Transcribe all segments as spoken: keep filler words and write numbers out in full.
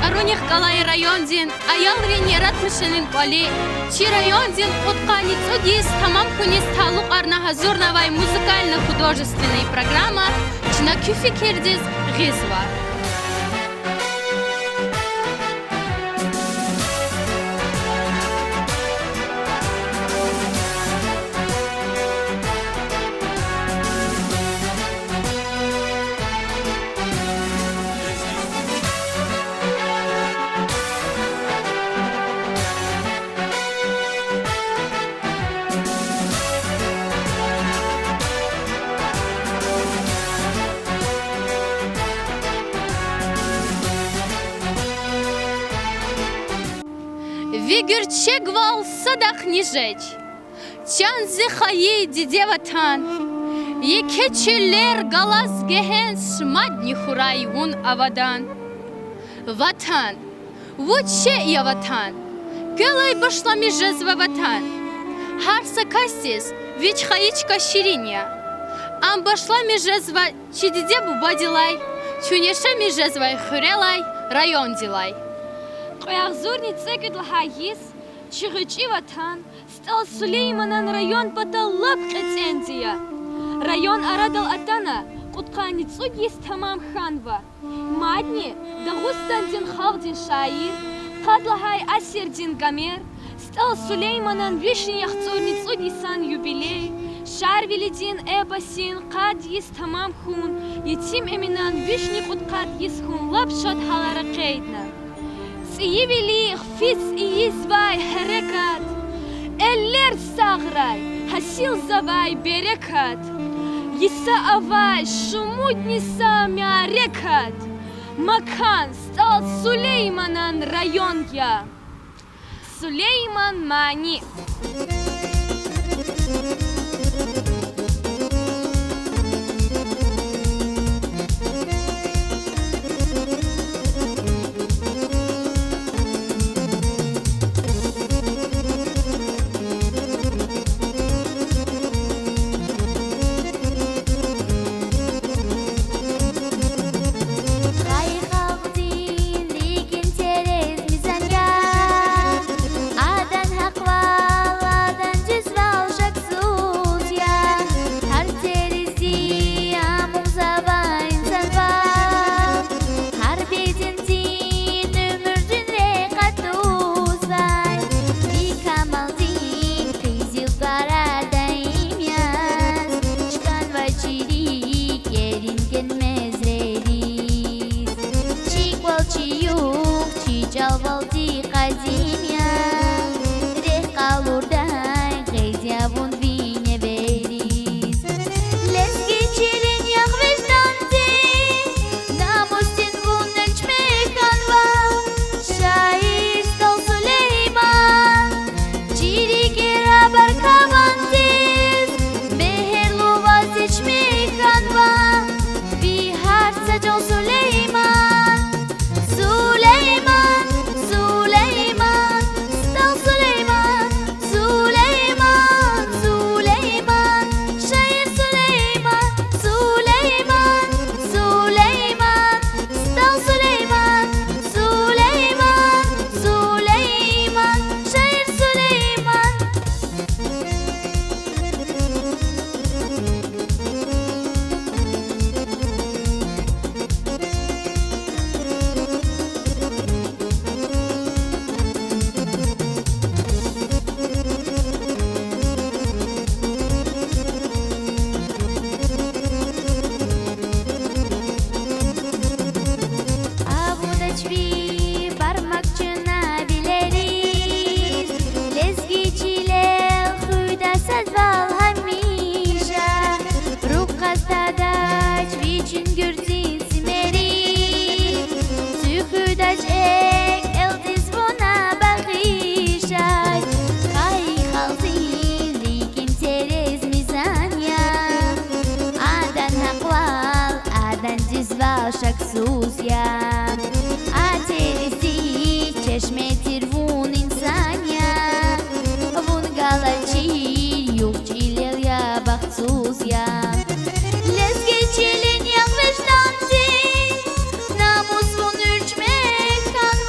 Ярунихъ галай райондин аялрин яратмишунин кӀвали, чи райондин кьудкъанни цӀуд йис тамам хьуниз талукьарна гьазурнавай музыкально-художественный программа чна куь фикирдиз гъизва. Ви гуьрчегвал садахъни жеч, чан зи хайи диде Ватан. Еке чуьллер галаз гегьенш мадни хьурай вун авадан. Ватан, вуч шей я Ватан? Квелай башламиш жезва Ватан. Гьар са касдиз вич хайи чка ширин я. Ам башламиш жезва чи диде-бубадилай, чун яшамиш жезвай хуьрелай, райондилай. Кьве агъзурни цӀекӀуьд лагьай йис чи гъвечӀи Ватан СтӀал Сулейманан район патал лап кьетӀенди я. Район арадал атана кьудкъанни цӀуд йис тамам хьанва. Мадни Дагъустандин халкьдин шаир, къад лагьай асирдин Гомер СтӀал Сулейманан вишни яхцӀурни цӀуд йисан юбилей, Шарвилидин эпосдин къад йис тамам хьун, Етим Эминан вишни кьудкъад йис хьун лап шад гьалара къейдна. ЦӀийивилихъ физ ийизвай гьерекат, эллер сагърай, гьасилзавай берекат, йиса авай шумудни са мярекат, макан СтӀал Сулейманан район я. Сулейман мани. Хайи халкьдин рикӀин терез мизан я, адан гьахъвал, адан дуьзвал шаксуз я. Гьар терезди амукьзава инсанвал, гьар бедендин уьмуьрдин рехъ атӀузвай, ви камалдин къизил пара даим яз, чкӀанвай чи рикӀерин кенмезлериз. Чи кӀвал, чи югъ, чи чӀалвалди къадим я, рехъ къалурдай гъез я вун ви невериз. Лезги чилин яхъ виждандин, намусдин вун элчме хьанва, шаир СтӀал Сулейман. Чи рикӀера баркавандиз, бегьерлу ваз ичме хьанва, ви гьар са чӀал Сулейман. Сулейман, Сулейман, СтӀал Сулейман, Сулейман, Сулейман, шаир Сулейман, Сулейман, Сулейман, СтӀал Сулейман, Сулейман, Сулейман, шаир Сулейман. Авунач ви бармак чна вилериз, лезги чилел хуьда садвал гьамиша, руг къастадач ви чуьнгуьрдин симери, туьхуьдач экв, элдиз вуна багъишай. Хайи халкьдин рикӀин терез мизан я, адан гьахъвал, адан дуьзвал шаксуз я. А терезди чешме тир вун инсан я, вун галачир югъ чилел я бахтсуз я. Лезги чилин яхъ виждандин, намус вун элчме хьанва.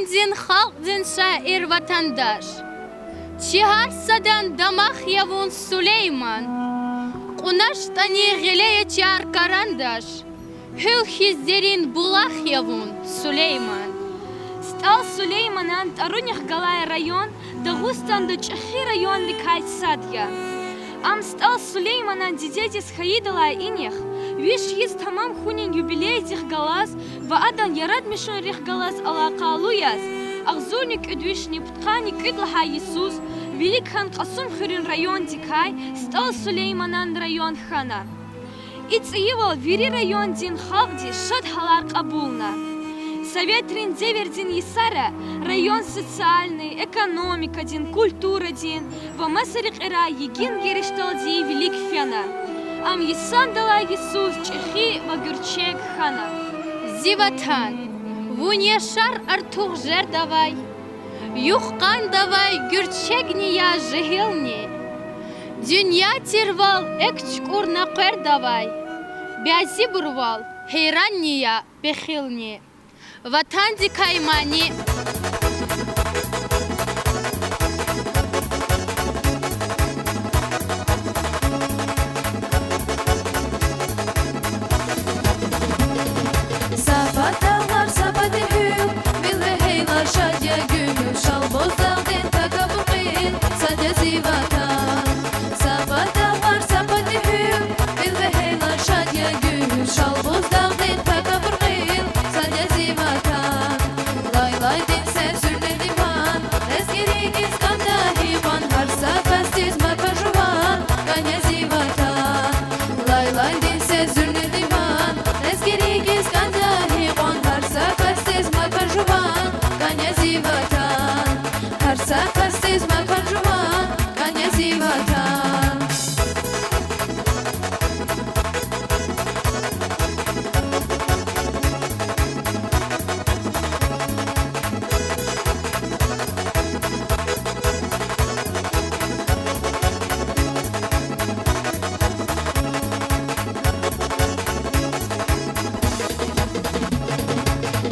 Дин, халкьдин шаир, ватандаш, чи гьар садан дамах я вун, Сулейман. КьуначтӀани гъиле я чар карандаш, гьуьл хьиз дерин булах я вун, Сулейман. СтӀал Сулейманан тӀварунихъ галай район Дагъустанда чӀехи районрикай сад я. Ам СтӀал Сулейманан дидедиз хьайидалай инихъ, виш йис тамам хьунин юбилейдихъ галаз ва адан яратмишунрихъ галаз алакъалу яз, агъзурни кӀуьд вишни пудкъанни кӀуьд лагьай йисуз вилик хьана Кьасумхуьруьн райондикай СтӀал Сулейманан район хьана. И цӀийивал вири райондин халкьди шад гьалар кьабулна. Советрин девирдин йисара район социальный, экономикадин, культурадин ва маса рекьерай йигин герешталди вилик фена. Ам йисандалай йисуз чӀехи ва гуьрчег хьана. Зи ватан, вун яшар артух жердавай, юкъ-къандавай гуьрчегни я, жегьилни. Дуьнья тирвал экв чукӀурна къвердавай, бязибурвал гьейранни я, пехилни. Ватандикай мани. Са пад дагълар, са пад гьуьл, вил вегьейла шад я гуьгьуьл, Шалбуз дагъдин такабур кьил, сад я зи ватан. Са пад дагълар, са пад гьуьл, вил вегьейла шад я гуьгьуьл, Шалбуз дагъдин такабур кьил, сад я зи ватан. Лайлайдин сер зуьрнедин ван, лезгийрихъ кӀанда гьикьван, гьар са касдиз макан жуван, кӀан я зи ватан. Лайлайдин сер зуьрнедин ван, лезгийрихъ кӀанда гьикьван, гьар са касдиз макан жуван, кӀан я зи ватан. Гьар са касдиз макан жуван, кӀан я зи ватан.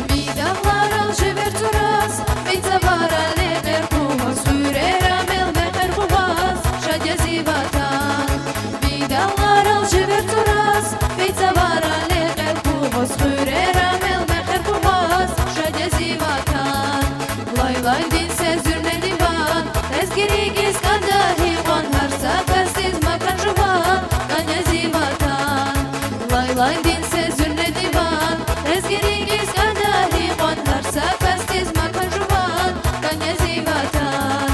Ви дагълар Алжир тӀвараз, ви цавара лекьер къугъваз, хуьрера мел мехъер къугъваз, шад я зи ватан. Ви дагълар Алжир тӀвараз, ви цавара лекьер къугъваз, хуьрера мел мехъер къугъваз, шад я зи ватан. Лайлайдин сер зуьрнедин ван, лезгийрихъ кӀанда гьикьван, гьар са касдиз макан жуван, кӀан я зи ватан. Лайлайдин сер зуьрнедин ван, лезгийрихъ кӀанда гьикьван, гьар са касдиз макан жуван, кӀан я зи ватан.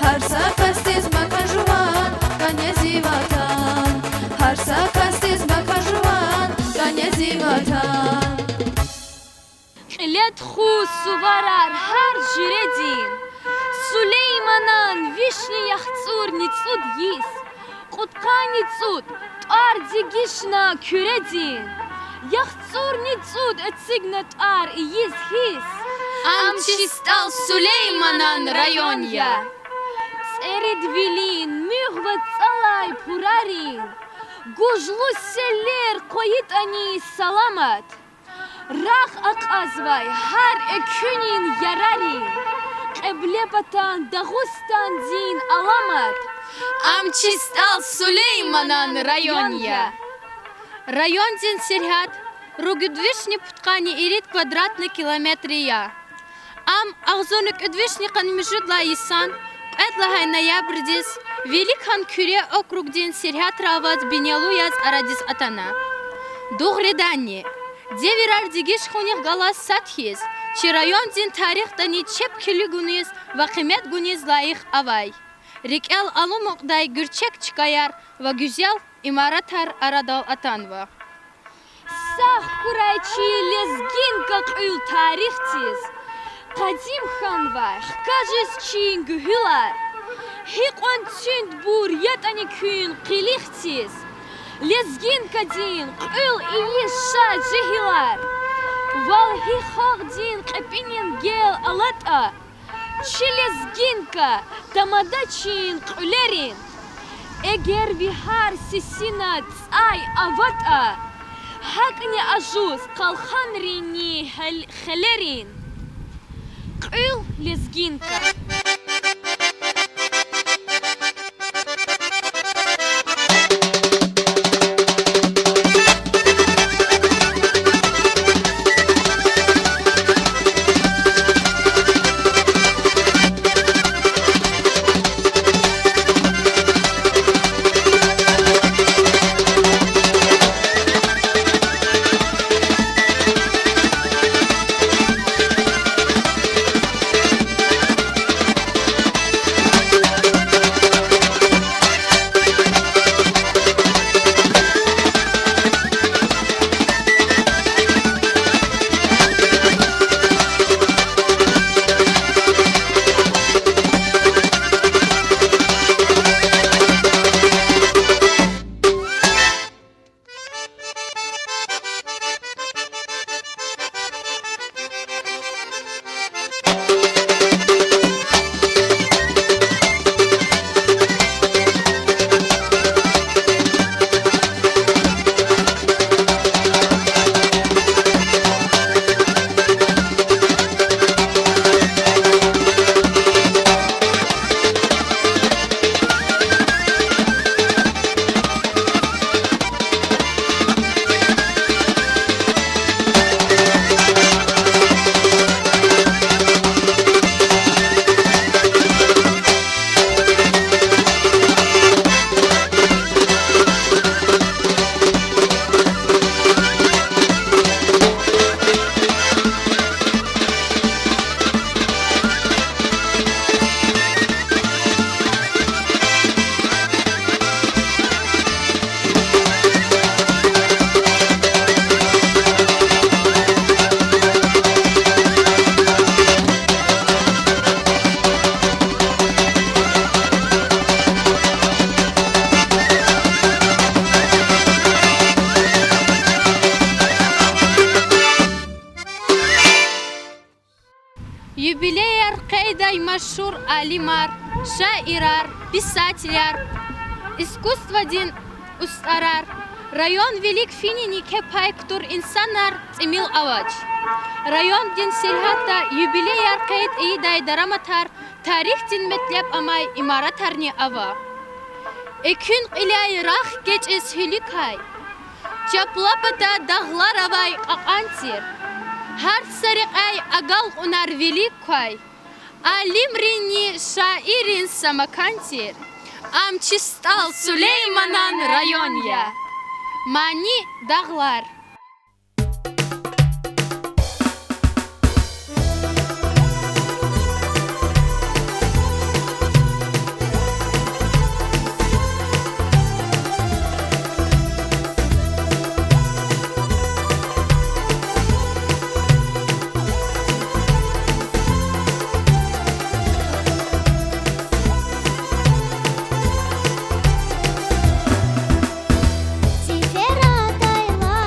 Гьар са касдиз макан жуван, кӀан я зи ватан. Гьар са касдиз макан жуван, кӀан я зи ватан. Кьиле тухуз суварар гьар жуьредин, Сулейманан вишни яхцӀурни цӀуд йис, кьудкъанни цӀуд тӀвар дегишна Куьредин. ЯхцӀурни цӀуд эцигна тӀвар ийиз хьиз, ам чи СтӀал Сулейманан район я. ЦӀерид вилин, муьгъ ва цӀалай пурарин, гужлу селлер къвайитӀани саламат, рагъ акьазвай гьар экуьнин ярарин, Кьиблепатан Дагъустандин аламат, ам чи СтӀал Сулейманан район я. Райондин сергьят ругуд вишни пудкъанни ирид квадратный километр я. Ам агъзурни кӀуьд вишни къанни муьжуьд лагьай йисан кьвед лагьай ноябрдиз вилик хьана Куьре округдин сергьятра аваз бинелу яз арадиз атана. Дугъриданни, девирар дегиш хьунихъ галаз сад хьиз, чи райондин тарихдани чеб килигуниз ва къимет гуниз лайих авай, рикӀел алумукьдай гуьрчег чкаяр ва гуьзел имаратар арадал атанва. Сагъ хьурай чи лезгинка кьуьл тарихдиз, къадим хьанвай хкажиз чи гуьгьуьлар, гьикьван цуьндбур ятӀани куьн къилихдиз, лезгинкадин кьуьл ийиз ша жегьилар. Вал гьи халкьдин кьепӀинин гел алатӀа, чи лезгинка тамада чин кьуьлерин. Эгер ви гьар сесина цӀай аватӀа, гьакӀни ажуз къалханринни хьел-, хелерин. Кьуьл лезгинка. Юбилеяр къейдай машгьур алимар, шаирар, писателар, искусстводин устӀарар, район вилик финин еке пай кутур инсанар тӀимил авач. Райондин сергьятда юбилеяр къейд ийидай дараматар, тарихдин метлеб амай имаратарни ава. Экуьн кьиляй рагъ кечӀиз гьуьлуькай, чапла пата дагълар авай кьакьан тир. Гьар са рекьяй агалкьунар вилик квай, алимринни шаиррин са макан тир. Ам чи СтӀал Сулейманан район я. Мани дагълар. Цифер атайла,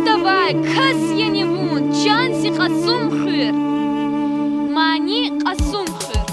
Давай, кас яни вун, чан зи Кьасумхуьр. Мани: Кьасумхуьр.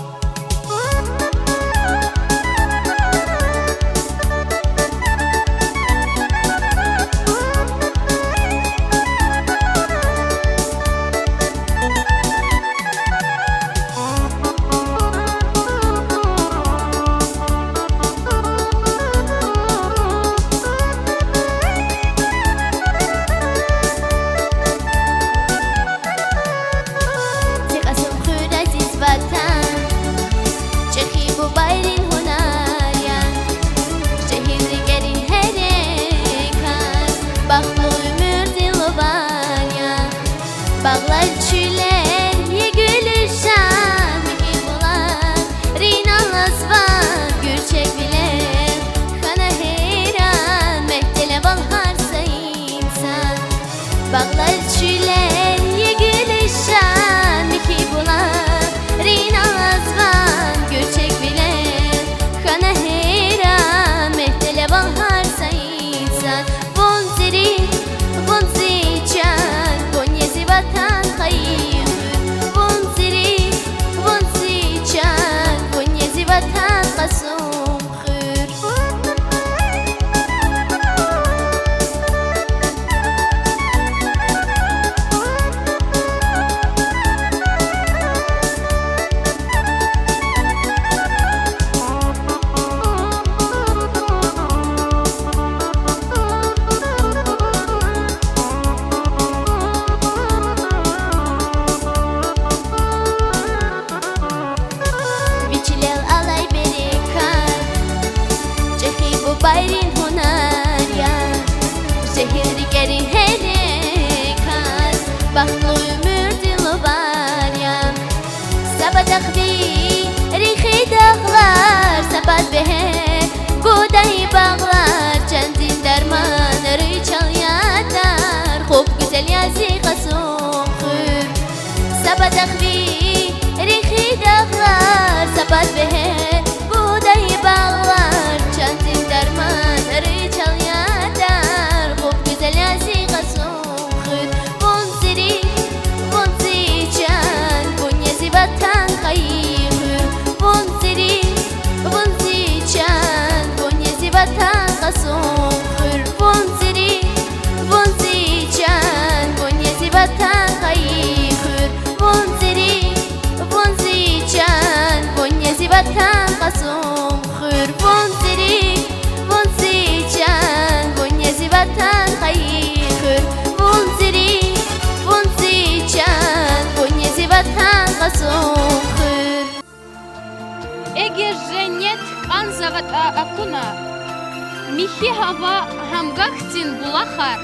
Зи Кьасумхуьр, азиз ватан, чӀехи бубайрин гьунар я, жегьил рикӀерин гьерекат, бахтлу уьмуьрдин лувар я. Багълар, чуьллер я гуьлуьшан, михьи булахрин алаз ван, гуьрчегвилер хьана гьейран, мягьтел авал гьар са инсан. Багълар, чуьллер я гуьлуьшан, михьи булахрин алаз ван, гуьрчегвилер хьана гьейран, мягьтел авал гьар са инсан. Вун зи рикӀ, вун зи чан, вун я зи ватан хайи хуьр. Вун зи рикӀ, вун зи чан, вун я зи ватан, Кьасумхуьр. Ви чилел алай берекат, чӀехи бубайрин гьунар я, жегьил рикӀерин гьерекат, бахтлу уьмуьрдин лувар я. Са патахъ ви рехи дагълар, са пад бегьер будай багълар, чандин дарманрин чал ядар, хупӀ гуьзел я зи Кьасумхуьр. Са патахъ ви рехи дагълар, са пад бегьер будай багълар, чандин дарманрин чал ядар, хупӀ гуьзел я зи Кьасумхуьр. Вун зи рикӀ, вун зи чан, вун я зи ватан хайи хуьр. Вун зи рикӀ, вун зи чан, вун я зи ватан, Кьасумхуьр. Вун зи рикӀ, вун зи чан, вун я зи ватан хайи хуьр. Вун зи рикӀ, вун зи чан, вун я зи ватан, Кьасумхуьр. Вун зи рикӀ, вун зи чан, вун я зи ватан хайи хуьр. Вун зи рикӀ, вун зи чан, вун я зи ватан, Кьасумхуьр. Эгер женнет кӀанзаватӀа акуна, михьи гьава, гьамга хьтин булахар,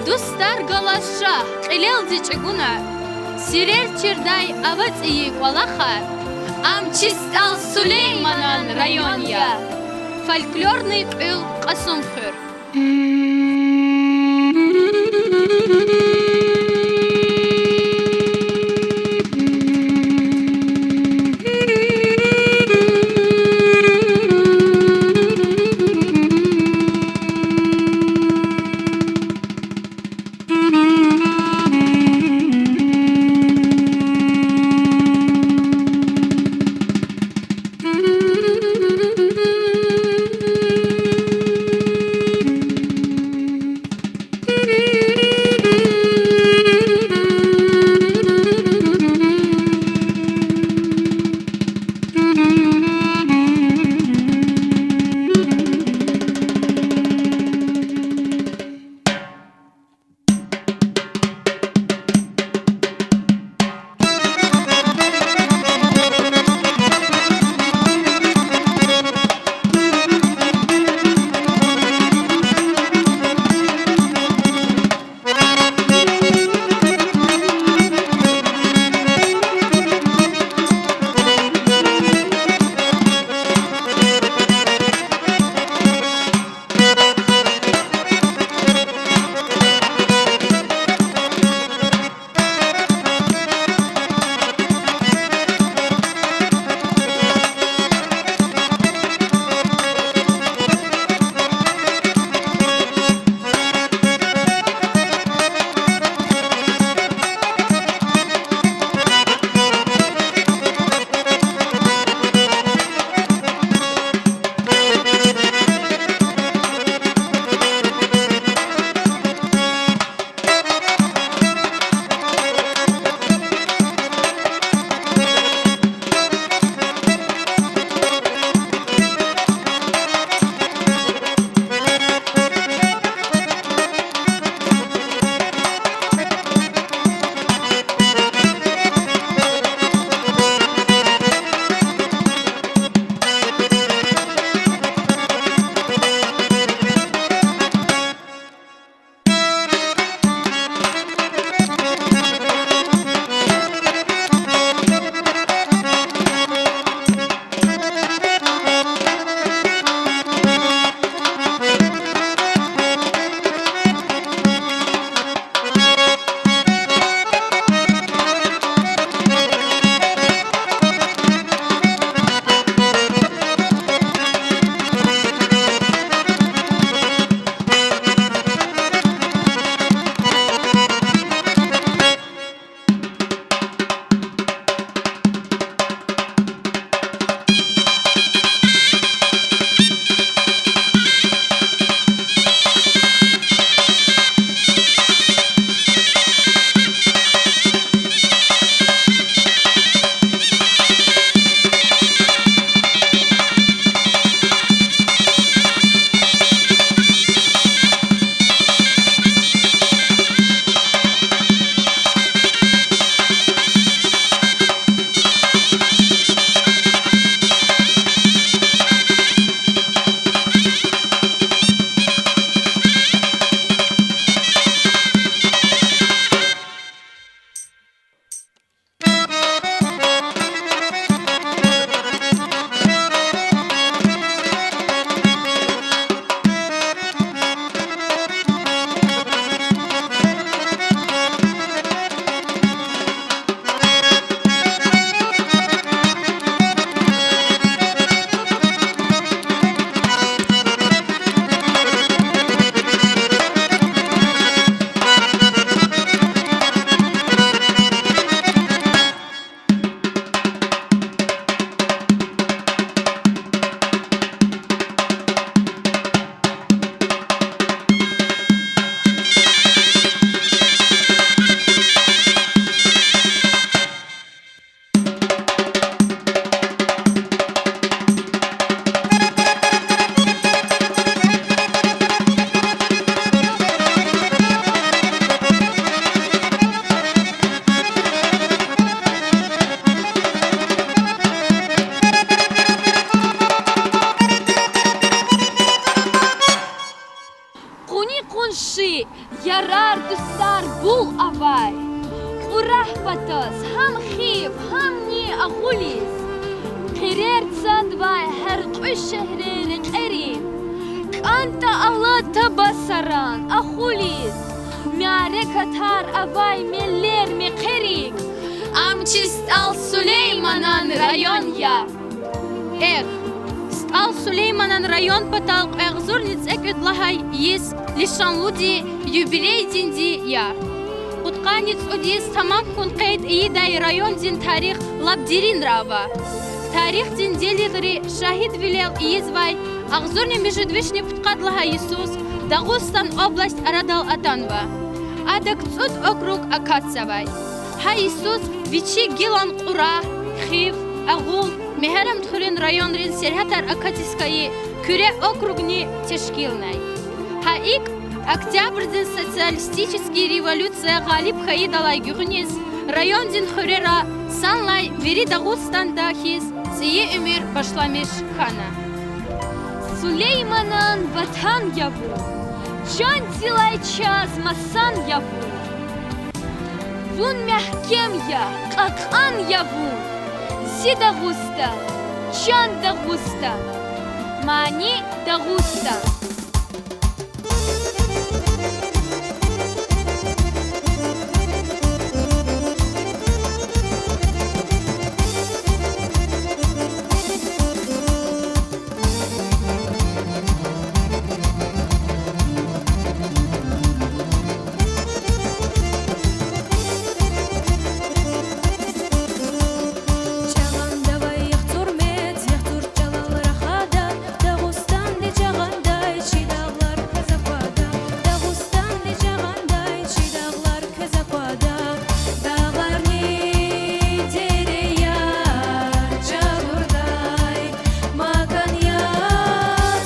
дустар галаз шагь кьилелди чӀугуна, сирер чирдай ава цӀийи кӀвалахар, ам чи СтӀал Сулейманан район я, фольклорный кьуьл Кьасумхуьр. Вай, Кьурагь патаз гьам хив, гьамни агъулиз, хъирер цадвай гьяркьуь шегьре рекьери, кӀантӀа алад табасаран ахулиз, мярекатар авай мелер мехъерик, ам чи СтӀал Сулейманан район я. Эхь, СтӀал Сулейманан район патал кьве агъзурни цӀекӀуьд лагьай йис лишанлуди, юбилейдинди я. Кьудкъанни цӀуд йис тамам хьун къейд ийидай райондин тарих лап деринра ава. Тарихдин делилри шагьидвилел ийизвай агъзурни муьжуьд вишни пудкъад лагьай йисуз Дагъустан область арадал атанва. Адак цӀуд округ акатзавай. Гьа йисуз вичи гилан Кьурагь, Хив, Агъул, Мегьарамдхуьруьн районрин сергьятар акатиз хьайи Куьре округни тешкилнай. Гьа икӀ, Октябрдин социалистический революция гъалиб хьайидалай гуьгъуьниз райондин хуьрера санлай вири Дагъустанда хьиз цӀийи уьмуьр башламиш хьана. Сулейманан ватан я вун, чандилай чаз масан я вун. Вун мягькем я, кьакьан я вун, зи Дагъустан, чан Дагъустан, мани Дагъустан. Жагъандавай яхцӀур мез, яхцӀур чӀалал рахада, Дагъустанди жагъандай чи дагълар квез аквада, Дагъустанди жагъандай чи дагълар квез аквада. Дагъларни дереяр чӀагурдай макан я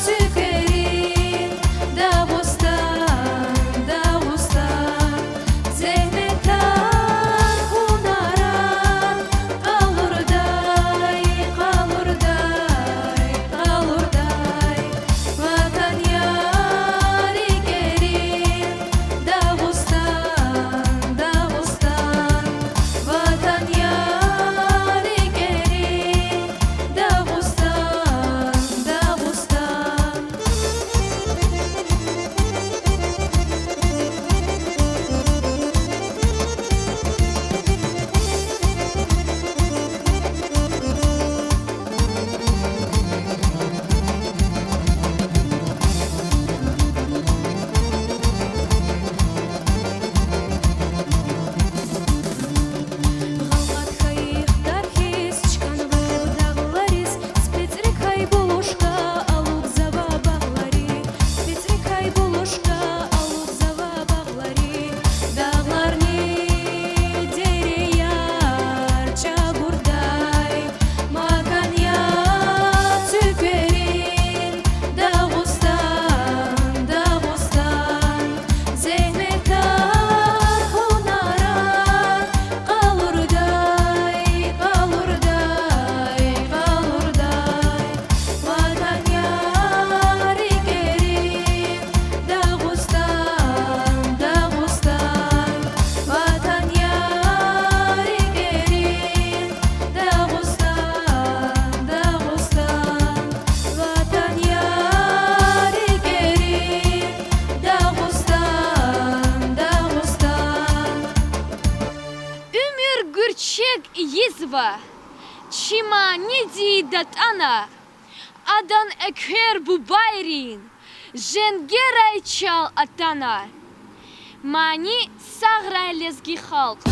цуькверин, Дагъустан, Дагъустан. Зегьметар, гьунарар къалурдай, къалурдай, къалурдай ватан я рикӀерин, Дагъустан, Дагъустан, ватан я рикӀерин, Дагъустан, Дагъустан. Гъалгъат хьайи хтар хьиз чкӀанва гьеб дагълариз, спецрикай булушка алукӀзава багълари, спецрикай булушка алукӀзава багълари. Дагъларни дереяр чӀагурдай макан я цуькверин, Дагъустан, Дагъустан. Зегьметар, гьунарар къалурдай, къалурдай, къалурдай ватан я рикӀерин, Дагъустан, Дагъустан, ватан я рикӀерин, Дагъустан, Дагъустан, ватан я рикӀерин, Дагъустан, Дагъустан. Уьмуьр гуьрчег ийизва, чи маниди датӀана, адан эквер бубайрин женгерай чал атана. Мани сагърай лезги халкь.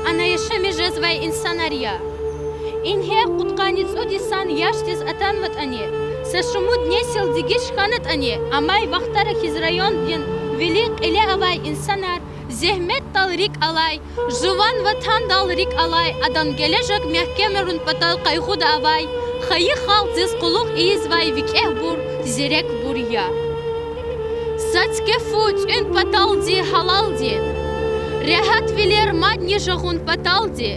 ана яшамиш жезвай инсанар я. Ингье кьудкъанни цӀуд йисан яшдиз атанватӀани, са шумуд несил дегиш хьанатӀани, амай вахтара хьиз райондин вилин кьиле авай инсанар зегьметдал рикӀ алай, жуван ватандал рикӀ алай, адан гележег мягькемарун патал къайгъуда авай, хайи халкьдиз къуллугъ ийизвай викӀегьбур, зирекбур я. Са цкефу тӀуьн паталди гьалалдин, регьятвилер мадни жагъун паталди,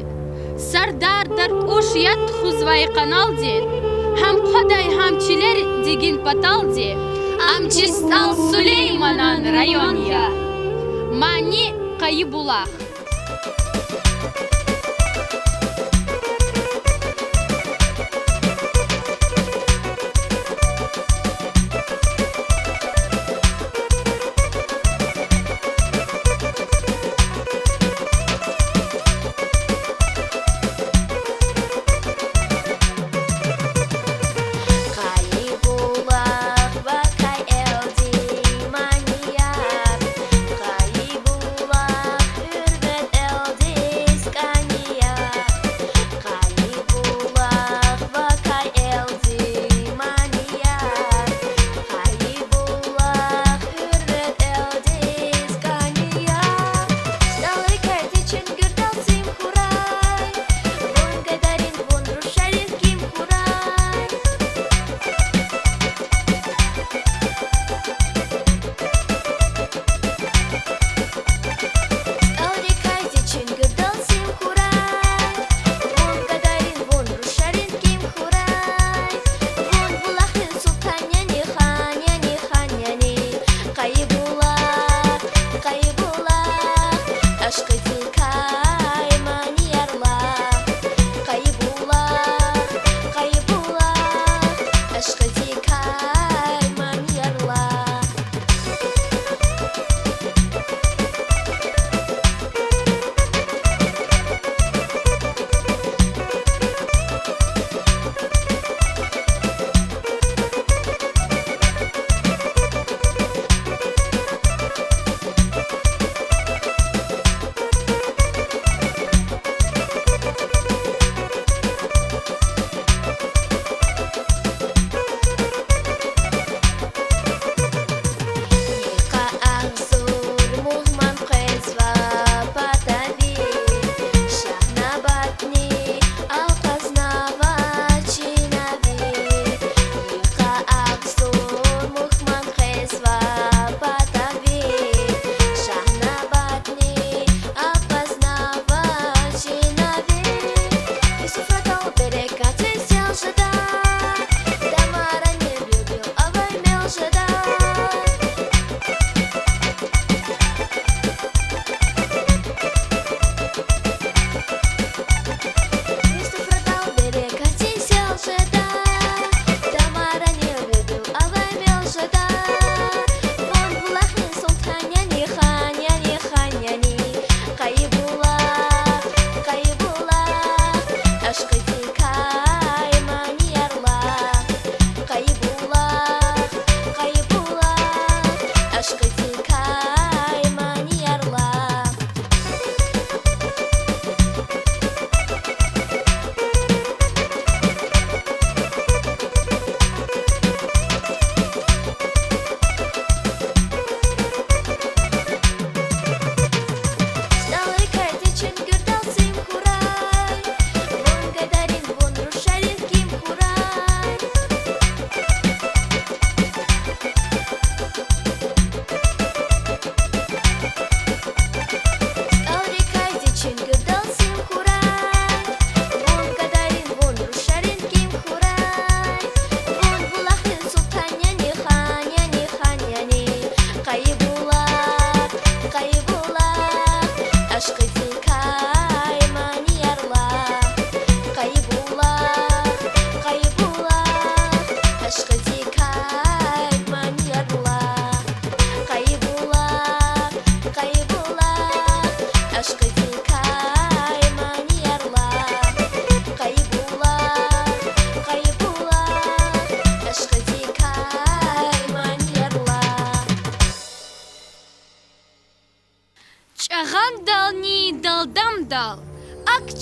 Сардар даркӀуш яд тухузвай къаналдин, гьам хъвадай гьам чилер дигин паталди, ам чи СтӀал Сулейманан район я. Мани, Къайи булах. Къайи булах вакай элди манияр, къайи булах уьр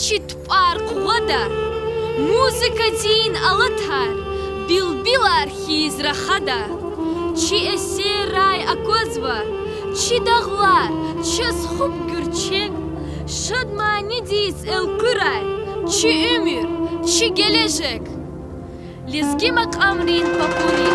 Чи тупӀар къугъвада, музыкадин алатар билбилар хьиз рахада. Чи эсеррай аквазва чи дагълар, чаз хупӀ гуьрчег, шад манидиз элкъуьрай чи уьмуьр, чи гележег. Лезги макьамрин попурри.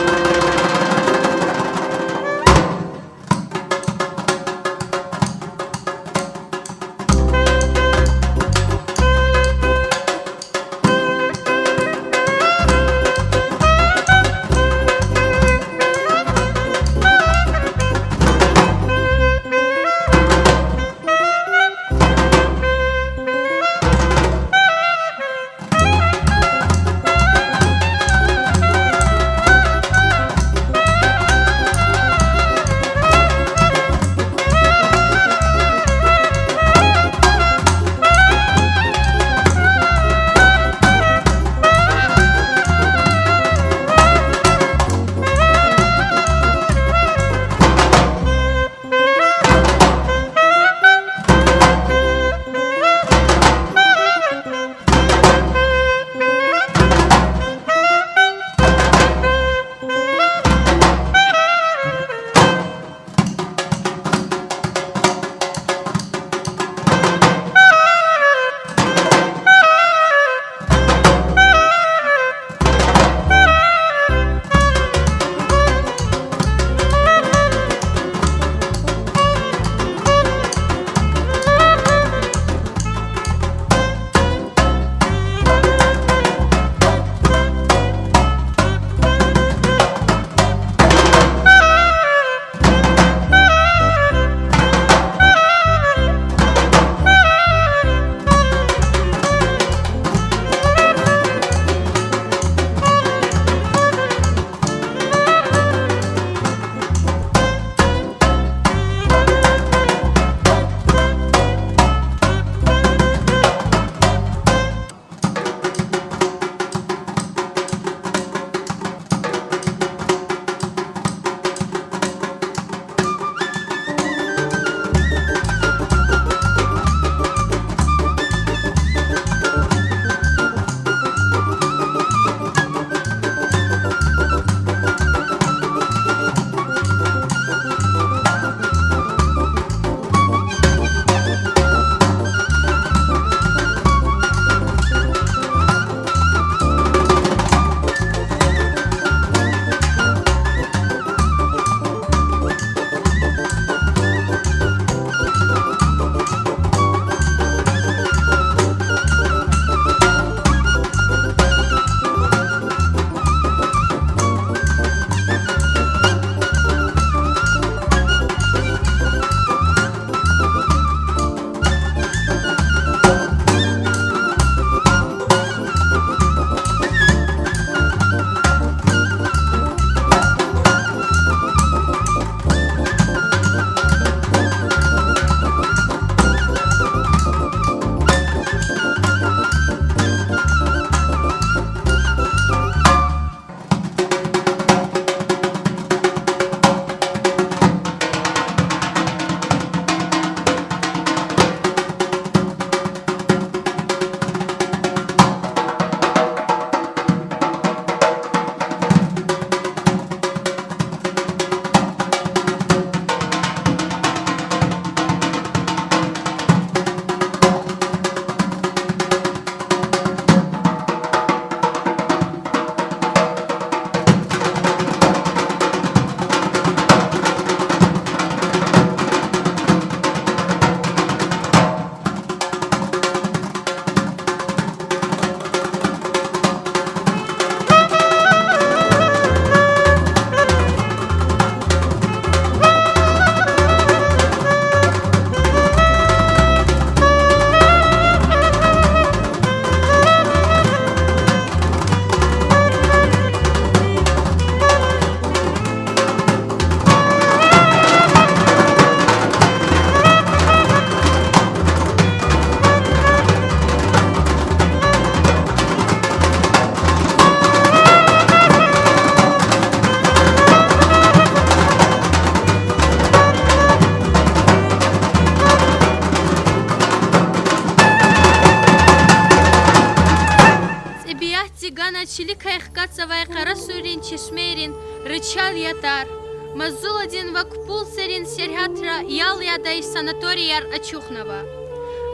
Гана чиликай хкатзавай Къарасуьрин чешмейрин рычал ятар, Мазулладин ва Купулзерин сергьятра ял ядай санаторияр ачухнава.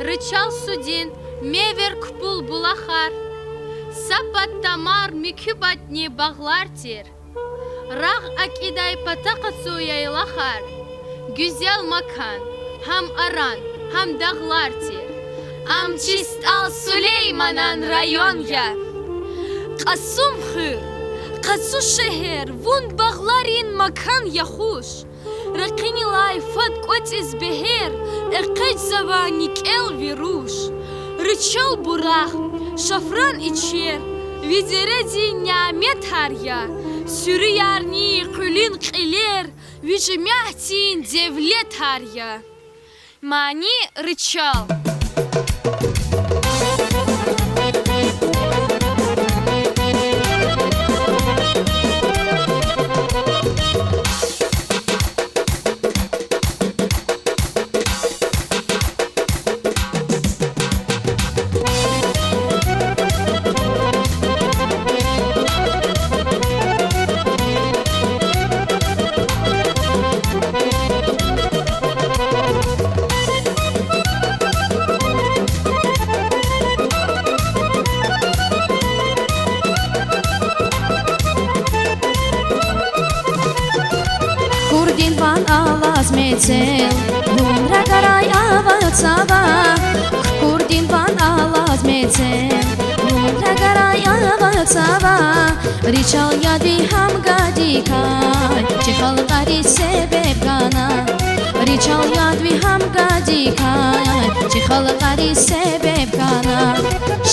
Рычал судин, мевер купул булахар, са пад тамар муькуь батӀни багълар тир. Рагъ акӀидай пата къацу яйлахар, гуьзел макан, гьам аран, гьам дагълар тир. Ам чи СтӀал Сулейманан район я. Кьасумхуьр, къацу шегьер, вун багъларин макан я хуш. Ракъинилай фад кӀватӀиз бегьер, экъечӀзава никӀел ви руш. Рычал бурагъ, шафран ичер, ви дередин няметар я, суьруьярни къуьлуьн кьилер, ви жемятдин девлетар я. Мани: рычал. Курдин ван алаз мецел, вун рагарай аватзава. Курдин ван алаз мецел, вун рагарай аватзава. Рычал яд ви гьамгадикай, чи халкьариз себеб гана. Рычал яд ви гьамгадикай, чи халкьариз себеб гана.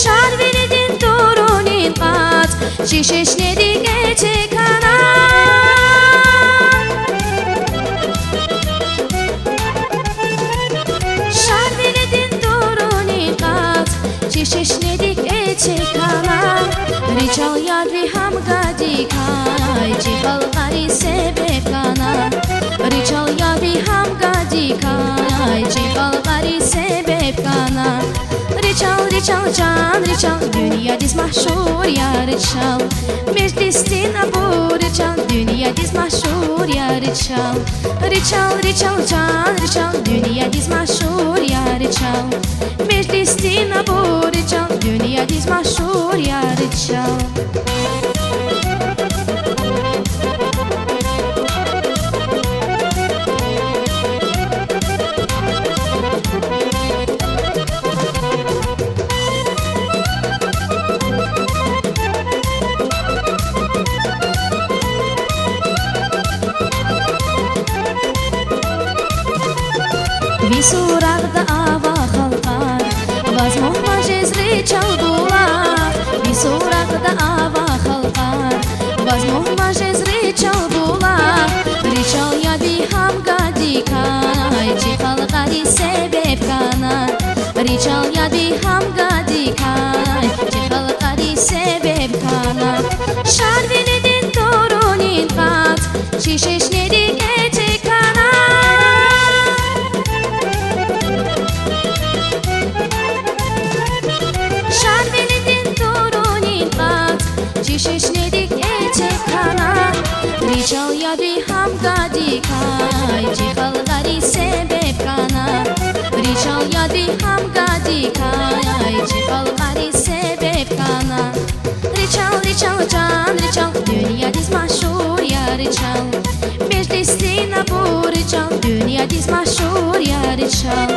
Шарвилидин турунин кьацӀ чи шешнедик эциг хьана. Шарвилидин турунин кьацӀ чи шешнедик эциг хьана. Рычал яд ви гьамгадикай, чи халкьариз себеб гана. Рычал яд ви гьамгадикай, чи халкьариз себеб гана. Рычал, рычал, чан рычал, дуьньядиз машгьур я рычал. Межлисдин абур рычал, дуьньядиз машгьур я рычал. Рычал, рычал, чан рычал, дуьньядиз машгьур я рычал. Межлисдин абур рычал, дуьньядиз машгьур я рычал. Ви сурагъда ава халкьар, ваз мугьман жез рычал булах. Ви сурагъда ава халкьар, ваз мугьман жез рычал булах. Рычал яд ви гьамгадикай, чи халкьариз себеб гана. Рычал яд ви гьамгадикай, чи халкьариз себеб гана. Шарвилидин турунин кьацӀ чи шешнедик эциг хьана. Шарвилидин турунин кьацӀ чи шешнедик эциг хьана. Рычал яд ви гьамгадикай, чи халкьариз себеб гана. Рычал яд ви гьамгадикай, чи халкьариз себеб гана. Рычал, рычал, чан рычал, дуьньядиз машгьур я рычал. Межлисдин абур рычал, дуьньядиз машгьур я рычал.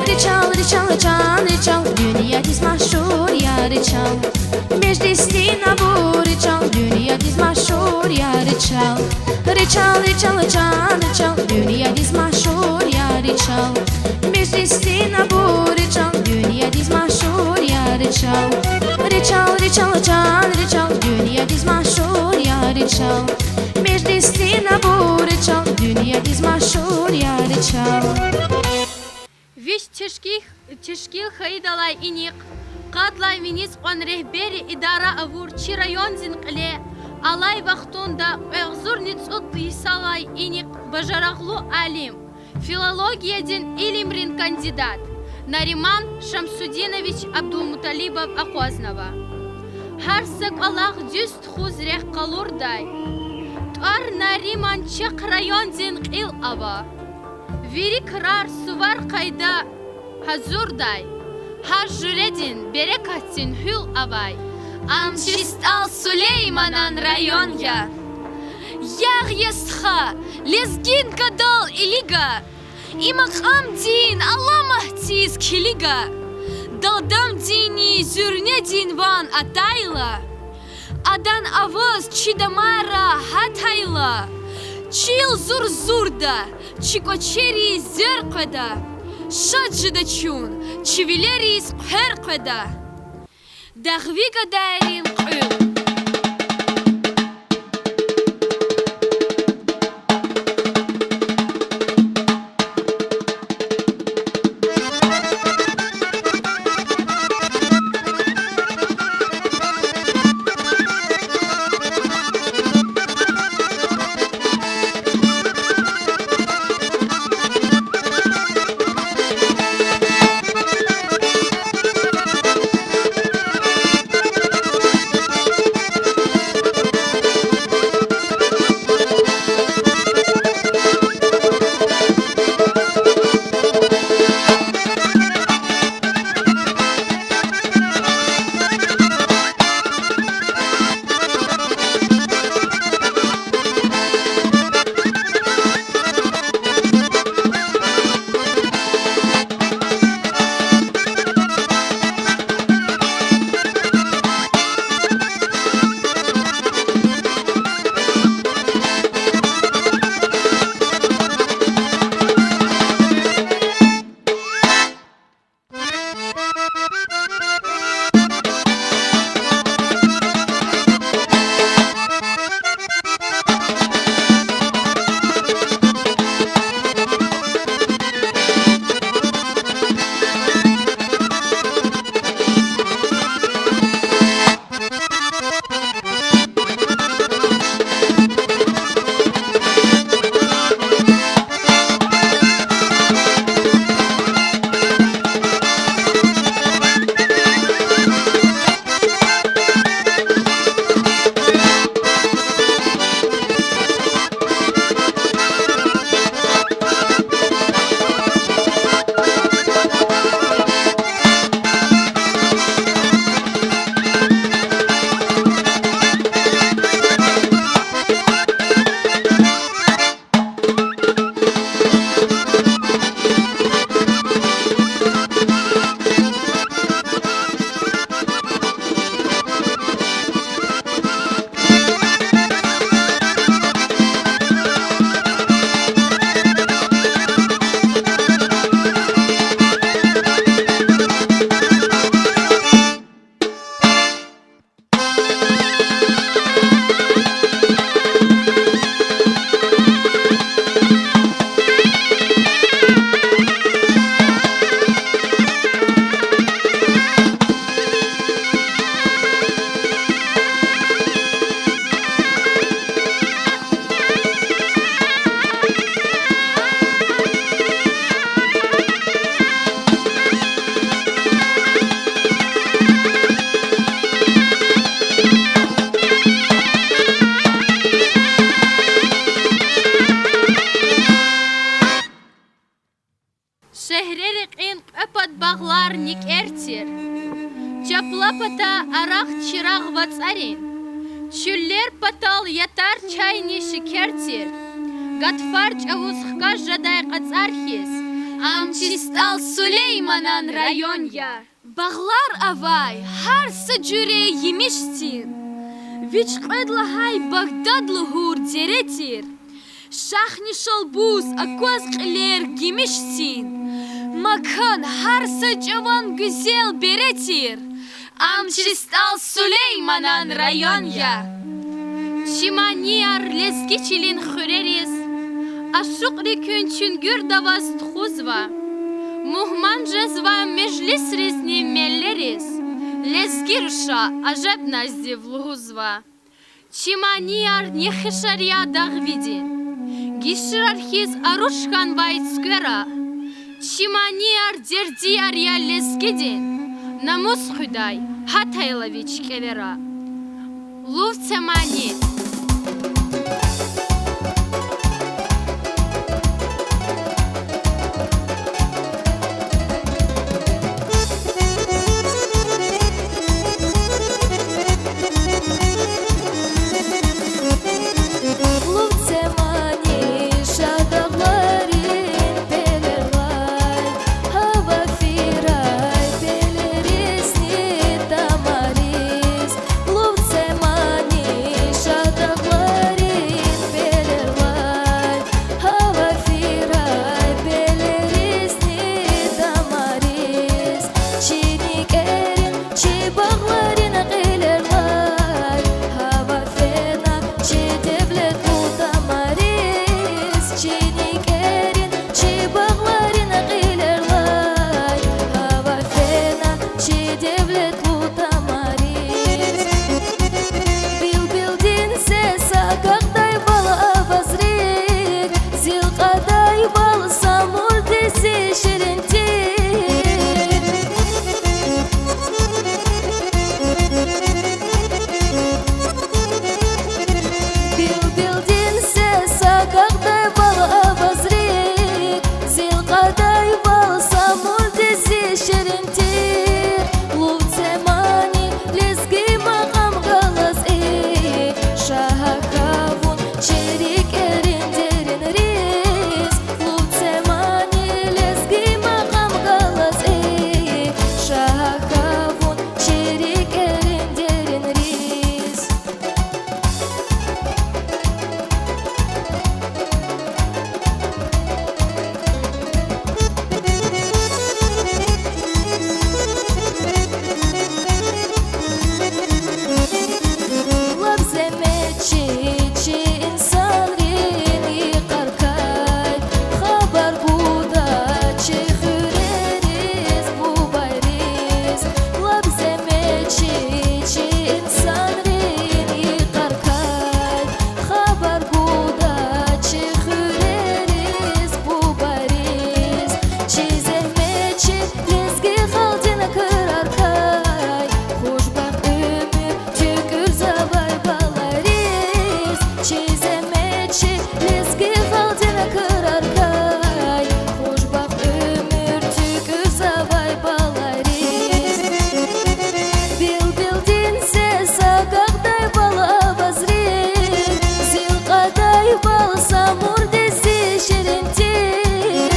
Рычал, рычал, чан рычал, дуьньядиз машгьур я рычал. Межлисдин абур рычал, дуьньядиз машгьур я рычал. Рычал, рычал, чан рычал, дуьньядиз машгьур я рычал. Межлисдин абур рычал, дуьньядиз машгьур я рычал. Рычал, рычал, чан рычал, дуьньядиз машгьур я рычал. Межлисдин абур рычал, дуьньядиз машгьур я рычал. Виш тешкил, тешкил хьайидалай инихъ, къад лагьай виниз кьван регьберри идара авур чи райондин кьиле алай вахтунда кьве агъзурни цӀуд йисалай инихъ бажарагълу алим, филологиядин илимрин кандидат Нариман Шамсудинович Абдулмуталибов акъвазнава. Гьар са кӀвалах дуьз тухуз рехъ къалурдай, тӀвар Нариман чахъ райондин кьил ава. Вири крар, сувар къайда гьазурдай, гьар жуьредин берекатдин гьуьл авай. Ам чи СтӀал Сулейманан район я. Ягъ я, стха, лезгин гадал илига, и макьамдин аламатдиз килига. Далдамдинни зуьрнедин ван атайла, адан аваз чи дамарра гьатайла, чил зурзурда, чи кӀвачериз зер къведа, шад жеда чун, чи вилериз хъвер къведа. Дагъви гадайрин кьуьл. Шегьре рекьин кьве пад багълар никӀер тир. Чапла пата арахъ-чирагъ вацӀарин, чуьллер патал ятар чайни шекер тир. Гатфар чӀавуз хкаж жедай кьацӀар хьиз, ам чи СтӀал Сулейманан район я. Багълар авай гьар са жуьре емишдин, вич кьвед лагьай Багдад лугьур дере тир. Шагьни-шалбуз акваз кьилер гимишдин, макан гьар са чӀаван гуьзел бере тир. Ам чи СтӀал Сулейманан район я. Чи манияр лезги чилин хуьрериз, ашукьри куьн чуьнгуьрда аваз тухузва. Мугьман жезва межлисризни меллериз, лезги руша ажеб назив лугьузва. Чи манияр нехишар я дагъвидин, гиширар хьиз аруш хьанвай цуьквера. Чи манияр дердияр я лезгидин, намус хуьдай гьатайла вич кӀевера. Лув це мани. Лув це мани шад дагъларин пелелай, гьава фирай пелеризни тамариз. Лув це мани шад дагъларин пелелай, гьава фирай пелеризни тамариз. Чи рикӀерин, чи багъларин кьилелай, гьава фена чи девлетлу тамариз. Чи рикӀерин, чи багъларин кьилелай, гьава фена чи девлетлу тамариз. Билбилдин сес агакьдайвал авазрик, зи кьадайвал Самурдиз зи ширин тир. Билбилдин сес агакьдайвал авазрик, зи кьадайвал Самурдиз зи ширин тир. Лув це мани лезги макьам галаз и, ша гьахьа вун чи рикӀерин деринриз. Лув це мани лезги макьам галаз и, ша гьахьа вун чи рикӀерин деринриз. Лап зегьмет чи, чи инсанрин йикъарикай, хабар гуда чи хуьрериз, бубайриз. Лап зегьмет чи, чи инсанрин йикъарикай, хабар гуда чи хуьрериз, бубайриз. Чи зегьмет чи лезги халкьдин крарикай, хушбахт уьмуьр туькӀуьрзавай балайриз. Чи зегьмет чи лезги халкьдин крарикай, хушбахт уьмуьр туькӀуьрзавай балайриз. Билбилдин сес агакьдайвал авазрик, зи кьадайвал Самурдиз зи ширин тир.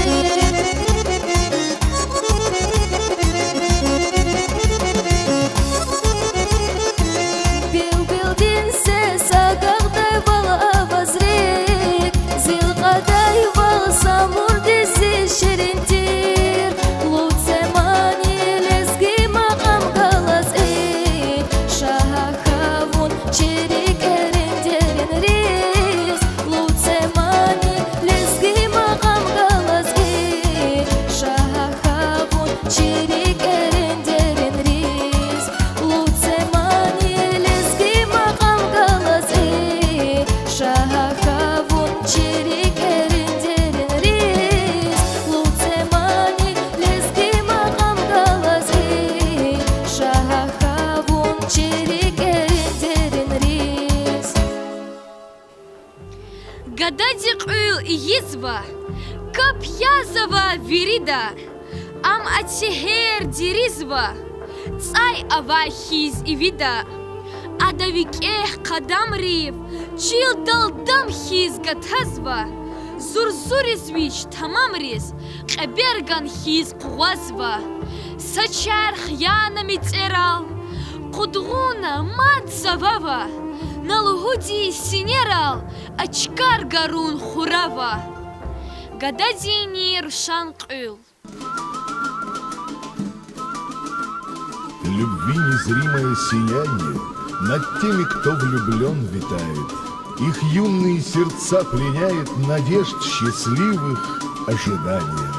Билбилдин сес агакьдайвал авазрик, зи кьадайвал Самурдиз зи ширин тир. Лув це мани лезги макьам галаз и, ша гьахьа вун чи рикӀерин деринриз. Лув це мани лезги макьам галаз и, ша гьахьа вун чи рикӀерин деринриз. Лув це мани лезги макьам галаз и, ша гьахьа вун чи рикӀерин деринриз. Лув це мани лезги макьам галаз и, ша гьахьа вун чи рикӀерин деринриз. Гадади кьуьл ийизва, кап язава вирида, ам ацегьер деризва, цӀай авай хьиз ивида. Ада викӀегь къадамрив чил далдам хьиз гатазва, зурзуриз вич тамамриз кьеберган хьиз къугъвазва. Са чарх яна мецерал, къудгъунна мад цавава, на лугьуди синерал, а чкар гарун хурава. Гададини рушан кьуьл. Любви незримое сияние над теми, кто влюблён, витает. Их юные сердца пленяет надежд счастливых ожидание.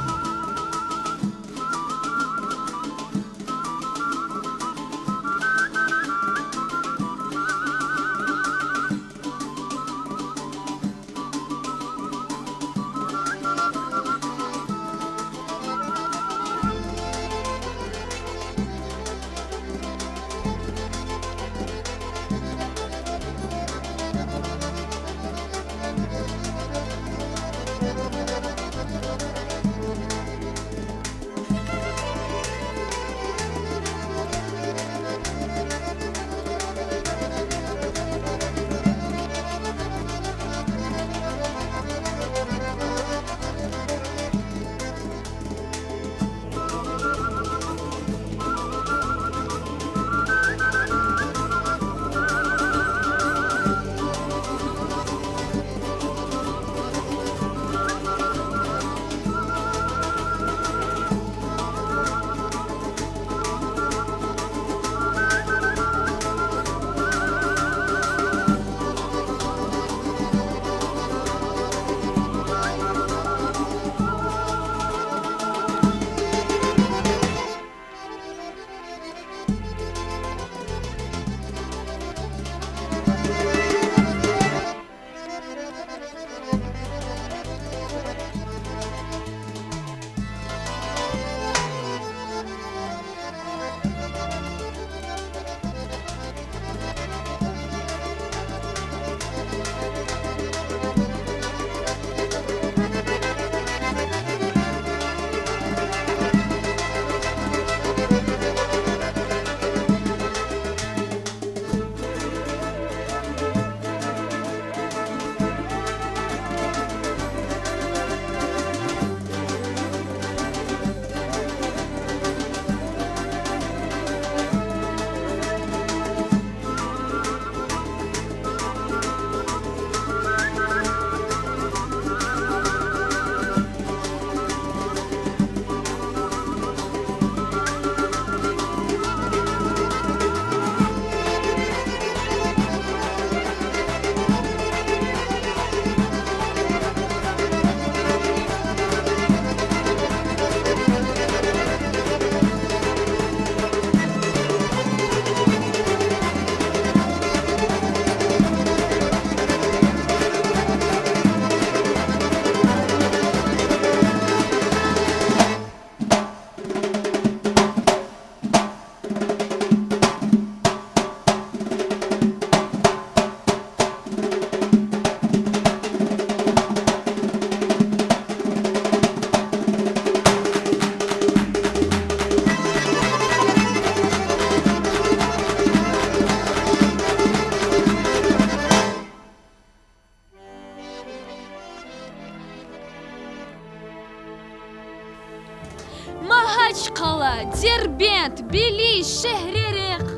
Бели шегьре рехъ,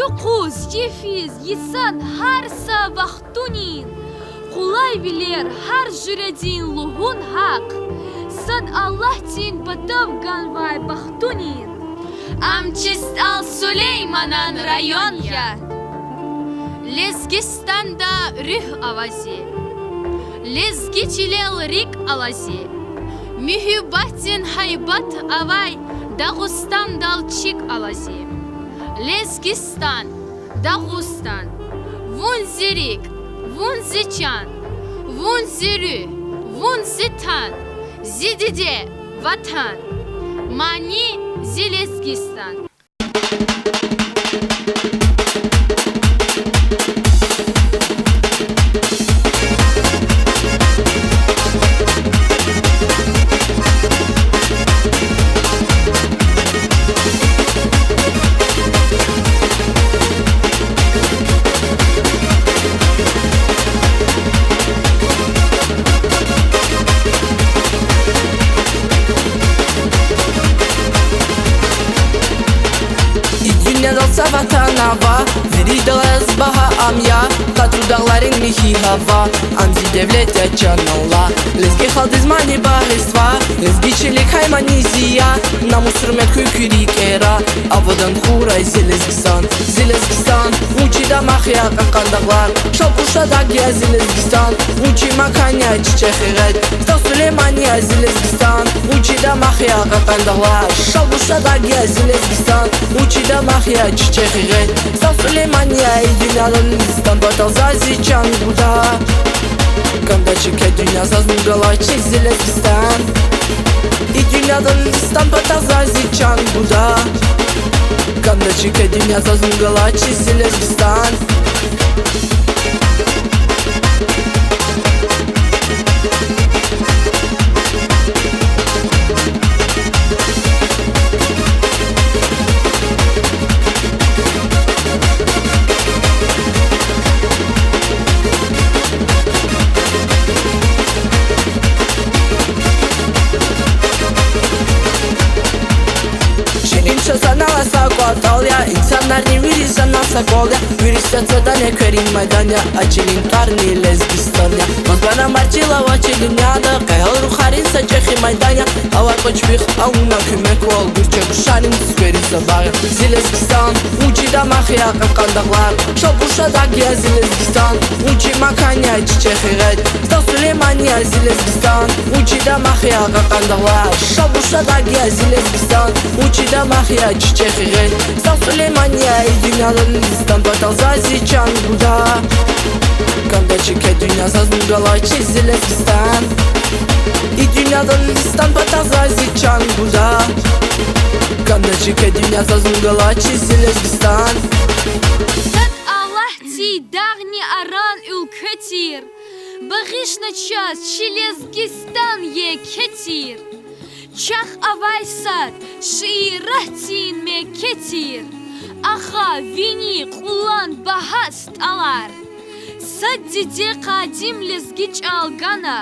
юкъуз, йифиз йисан гьар са вахтунин, къулайвилер гьар жуьредин лугьун гьахъ, сад Аллагьдин патав ганвай бахтунин. Ам чи СтӀал Сулейманан район я. Лезгистанда руьгь ава зи, лезги чилел рикӀ ала зи, муьгьуьббатдин гьайбат авай Дагъустандал чиг ала зи. Лезгистан, Дагъустан, вун зи рикӀ, вун зи чан, вун зи руьгь, вун зи тан, зи диде, Ватан, мани зи Лезгистан. И дуьньядал са ватан ава, виридалаз багьа ам я, къацу дагъларин михьи гьава, ам зи девлет я, чан Аллагь. Лезги халкьдиз мани багъишзава, лезги чилик гьай мани зи я, намус-гьуьрмет хьуй куь рикӀера, абадан хьурай зи Лезгистан. Зи Лезгистан, вун чи дамах я, кьакьан дагълар, Шалкъуш адаг я зи Лезгистан, вун чи макан я, чи чӀехи гъед, СтӀал Сулейман я зи Лезгистан, вун чи дамах я, кьакьан дагълар, Шалкъуш адаг я зи Лезгистан, вун чи дамах я, чи чӀехи гъед, СтӀал Сулейман я. И дуьньядал Лезгистан патал заз зи чан гуда, кӀанда чӀехи дуьнья, заз вун галачиз зи Лезгистан. И дуьньядал Лезгистан патал заз зи чан гуда, кӀанда чӀехи дуьнья, заз вун галачиз зи Лезгистан. Ширин ша санал са кӀватӀал я, инсанарни вири санал са кӀвал я, вири са цадан экверин майдан я, а чилин тӀварни Лезгистан я. Ваз пана марчила ва чи дуьньяда, къеял рухарин са чӀехи майдан я, авай кӀвач пихъ авуна куьмеквал, гуьрчег рушарин скверин са багъ я. Зи Лезгистан, вун чи дамах я, кьакьан дагълар, Шалкъуш адаг я зи Лезгистан, вун чи макан я, чи чӀехи гъед, СтӀал Сулейман я зи Лезгистан, вун чи дамах я, кьакьан дагълар, Шалкъуш адаг я зи Лезгистан, вун чи дамах я, чи чӀехи гъед, СтӀал Сулейман я. И дуьньядал Лезгистан патал заз зи чан гуда, кӀанда чӀехи дуьнья, заз вун галачиз зи Лезгистан. И дуьньядал Лезгистан патал заз зи чан гуда, кӀанда чӀехи дуьнья, заз вун галачиз зи Лезгистан. Сад Аллагьди дагъни аран уьлкве тир, багъишна чаз чи Лезгистан еке тир. Чахъ авай сад шииратдин мекке тир, агъа, вини кьулан багьа стӀалар. Сад диде къадим лезги чӀал гана,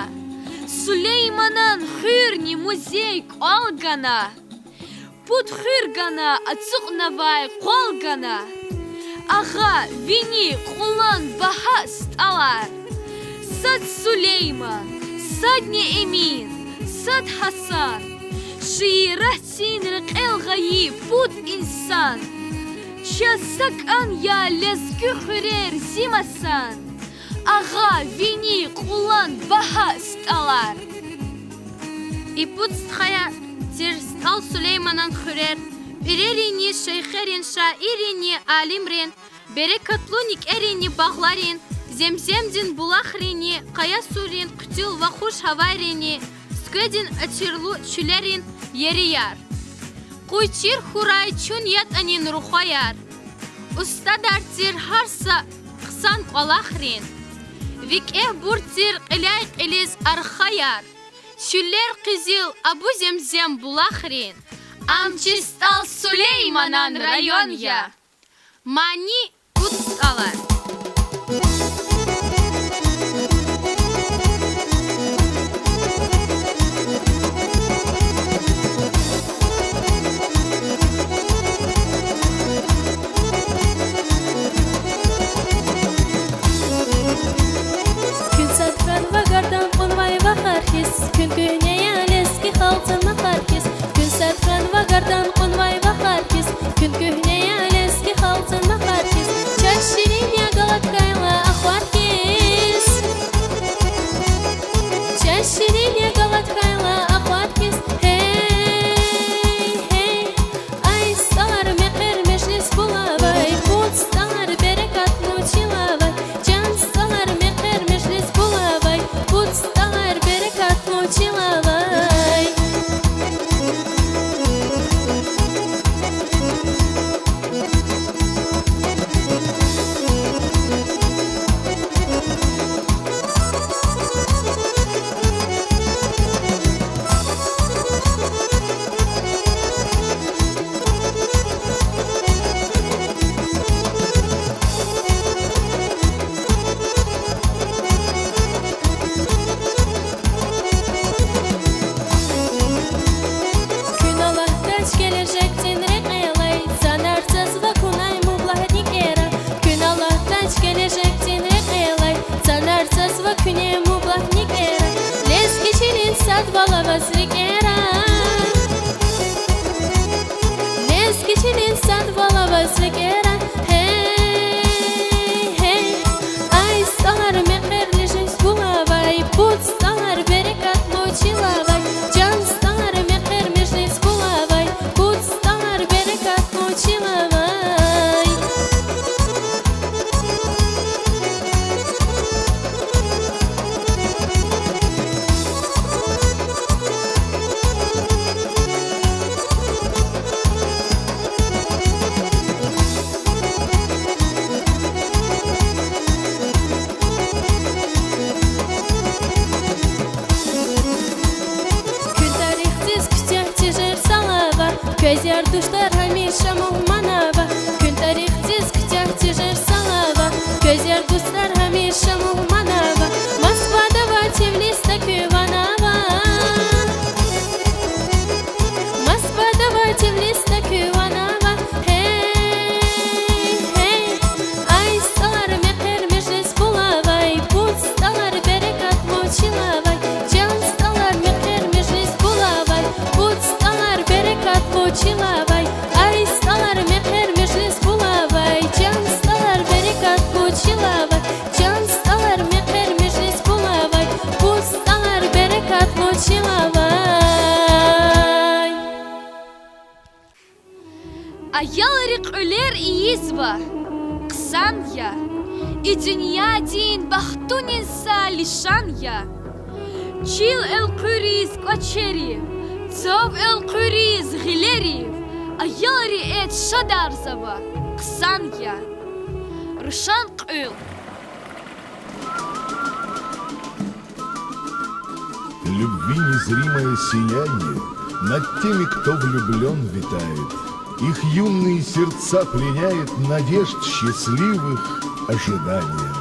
Сулейманан хуьрни музей-кӀвал гана. Пуд хуьр гана, ацукьнавай къвал гана, агъа, вини кьулан багьа стӀалар. Сад Сулейман, садни Эмин, сад Гьасан, шииратдин рекьел гъайи пуд инсан. Чаз са кӀан я лезги хуьрер зи масан, агъа, вини кьулан багьа стӀалар. И пуд стхаяр тир СтӀал Сулейманан хуьрер, пиреринни шейхерин, шаирринни алимрин, берекатлу никӀеринни багъларин, Земземдин булахринни, Къаясуррин хъуьтуьл ва хуш гьавайринни, цуькведин атирлу чуьлерин ерияр. Къуй чир хьурай чун ятӀани рухваяр, устадар тир гьар са хъсан кӀвалахрин, викӀегьбур тир кьиляй-кьилиз архаяр, чуьллер къизил Абу Земзем булахрин. Ам чи СтӀал Сулейманан район я. Мани пуд стӀалар. Дустар гьамиша мугьман ава, куьн тарихдиз куьтягь тежер сал ава. Квез яр, дустар гьамиша мугьман ава, Москвада ва Тбилисда куьн ван ава. Москвада ва Тбилисда куьн ван ава. Гьей, гьей, ай стӀалар, мехъер, межлис булавай, пуд стӀалар, берекатлу чил авай, чан стӀалар, мехъер, межлис булавай, пуд стӀалар, берекатлу чил авай, ай стӀалар, мехъер, межлис булавай, чан стӀалар, берекатлу чил авай, чан стӀалар, мехъер, межлис булавай, пуд стӀалар, берекатлу чил авай. Аялри кьуьлер ийизва, хъсан я. И дуьньядин бахтунин са лишан я. Чил элкъуьриз кӀвачерив, цав элкъуьриз гъилерив, аялри эд шадарзава, хъсан я. Рушан Кьуьл. Любви незримое сияние над теми, кто влюблён, витает. Их юные сердца пленяет надежд счастливых ожидание.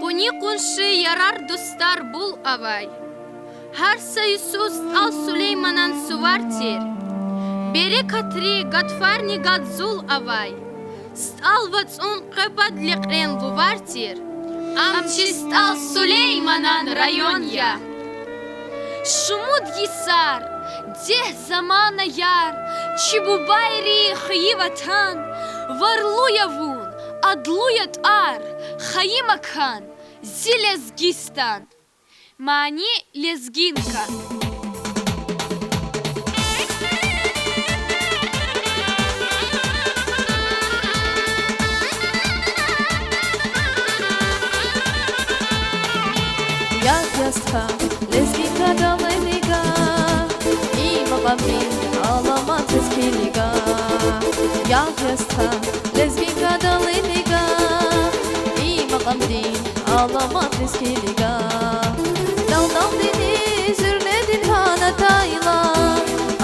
Къуни-къунши, ярар-дустар бул авай. Гьар са йисуз СтӀал Сулейманан сувар тир. Берекатри, гатфарни гад зул авай. СтӀал вацӀун къвепад лекьрен лувар тир. Ам чи СтӀал Сулейманан район я. Шумуд йисар, дегь заманаяр, чи бубайрин хайи ватан, варлу я вун, адлу я тӀвар, хайи макан, зи Лезгистан. Мани: Лезгинка. Ягъ я стха, Лезгинка далайни гагь, и макьамдин аламатриз килигагь. Ягъ я стха, Лезгинка далайни гагь, и макьамдин аламатриз килигагь. Далдалдини зуьрнедин гьан атайла,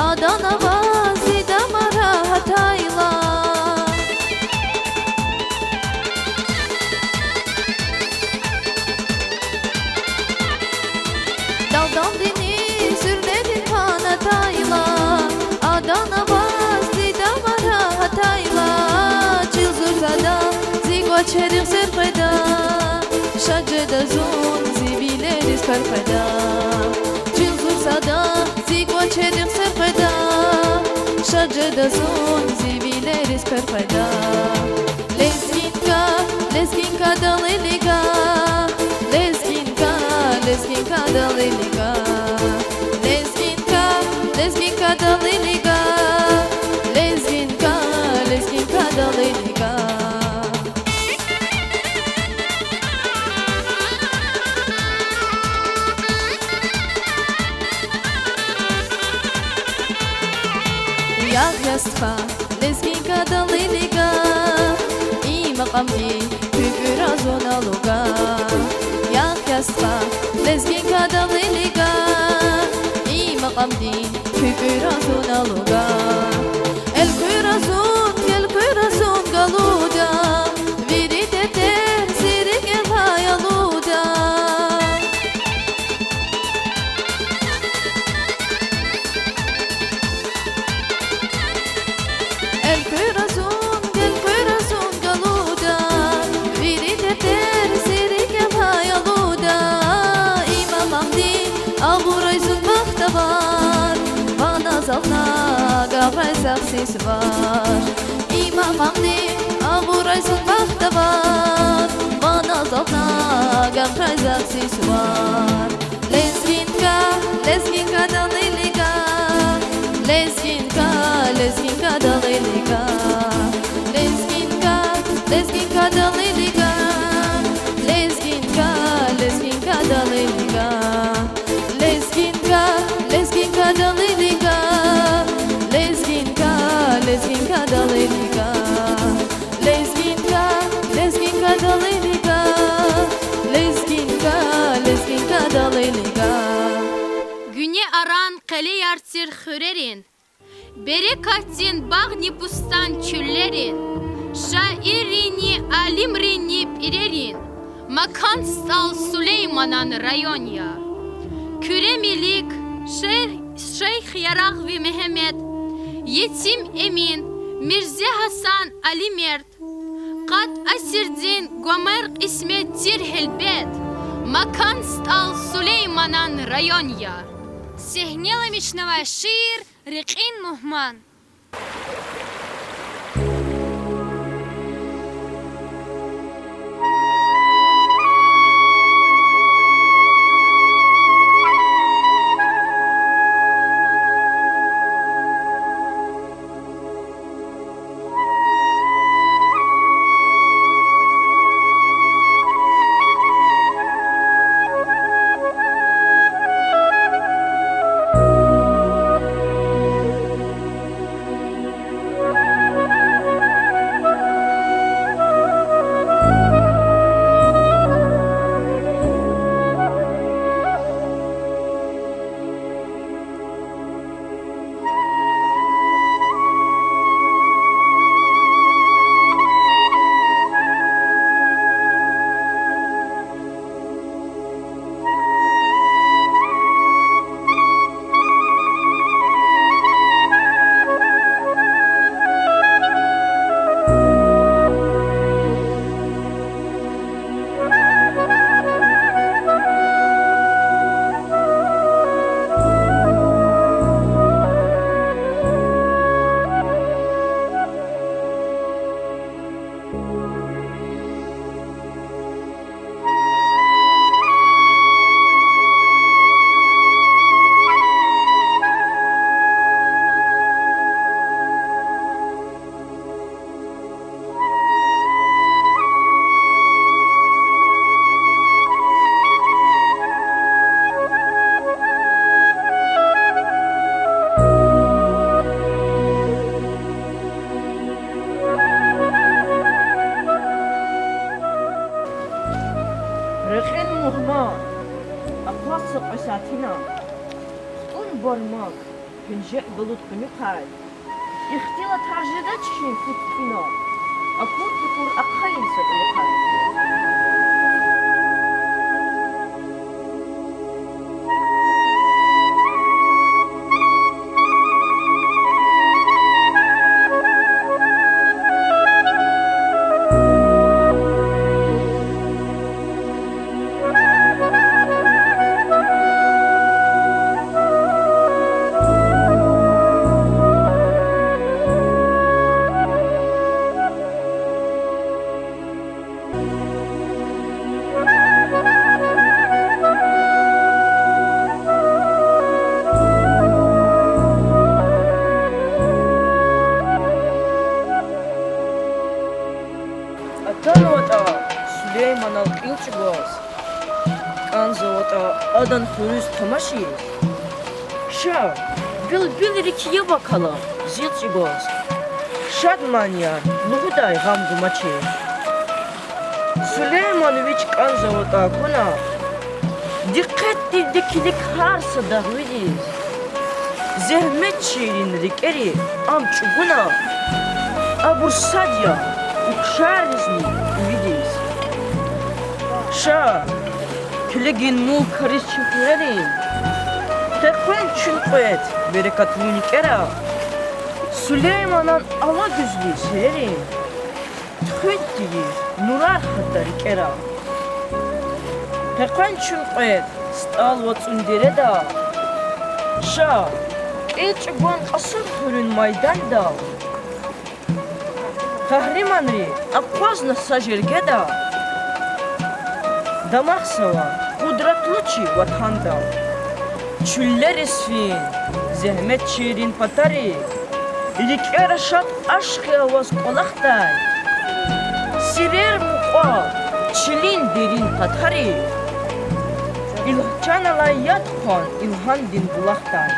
адан аваз зи дамара гьатайла. Далдалдини зуьрнедин гьан атайла, адан аваз зи дамара гьатайла. Чил зурзада зи кӀвачерихъ сер къведа, шад жеда зун зи вилериз квер къведа. Чил зурзада зи кӀвачерихъ сер къведа, шад жеда зун зи вилериз квер къведа. Лезгинка, лезгинка далилига, лезгинка, лезгинка далилига. Лезгинка, лезгинка далилига, лезгинка, лезгинка далилига. Ягъ, я стха, лезгинка далилига, и макьамди куь куьра зун алуга. Ягъ, я стха, лезгинка далилига, и макьамди куь куьра зун алуга. Элкъуьра зун, элкъуьра зун галуда, вири дердер зи рикӀелай алуда. Элкъуьра зун, элкъуьра зун галуда, вири дердер зи рикӀелай алуда. Има мамди абурай зун бахтавар, ваназ алтна агакьрай захъ зи сувар. Има мамди абурай зун бахтавар, ваназ алтна агакьрай захъ зи сувар. Лезгинка, лезгинка далилига, лезгинка, лезгинка далилига. Лезгинка, лезгинка далилига, лезгинка, лезгинка далилига. Лезгинка, лезгинка далилига, лезгинка, лезгинка далилига. Лезгинка, лезгинка далилига, лезгинка, лезгинка далилига. Гуьне аран къелеяр тир хуьрерин, берекатдин багъни бустан чуьллерин, шаирринни алимринни пӀирерин макан СтӀал Сулейманан район я. Куьре Мелик, шейх, шейх Ярагъви Мегьамед, Етим Эмин, Мирзе Гьасан, Алимерд, къад асирдин гвамер кьисмет тир гьелбет макан СтӀал Сулейманан район я. Сегьнеламишнавай шиир Рекьин мугьман. Бармак, пенжер балуд къуьнуьхъай, ихтилатар жедач хьи пуд тӀуьна, акур-пукур ахъайин са кьилихъай. АтанватӀа Сулейманал кьил чӀугваз, кӀанзаватӀа адан хуьруьз тамашиз. Ша, билбилрик я вакала зил чӀугваз, шад манияр лугьудай гъам гумачир. Сулейман вич кӀанзаватӀа акуна, дикъетдивди килиг гьар са дагъвидиз. Зегьметчийрин рикӀери ам чӀугуна, абур сад я ухшаризни ивидиз. Ша, килигин мулкариз чи хуьрерин, къекъвен чуьн кьвед берекатлу никӀера, Сулейманан ава гуьзлу сирерин, туьхуьн тийир нурар гьатда рикӀера. Къекъвен чуьн кьвед СтӀал вацӀун дереда, ша, кьил чӀугван Кьасумхуьруьн майдандал, къагьриманри акъвазна са жергеда, дамахзава къудратлу чи ватандал. Чуьллериз фин зегьметчийрин патари, рикӀера шад ашкъи аваз кӀвалахдай, сирер мукьва чилин дерин къатари, ил-, чан алай яд хъван илгьамдин булахдай.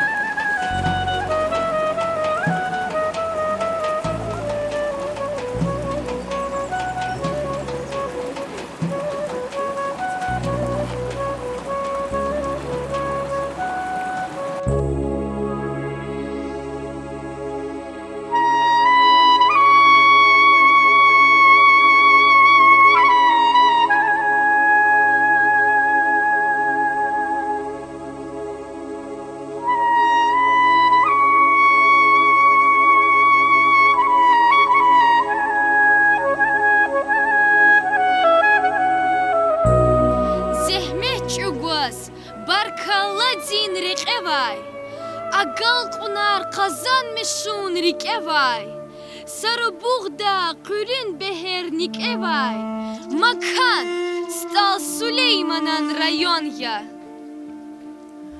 Зегьмет чӀугваз баркалладин рекьевай, агалкьунар къазанмишун рикӀевай, са рубугъда къуьруьн бегьер никӀевай, макан СтӀал Сулейманан район я.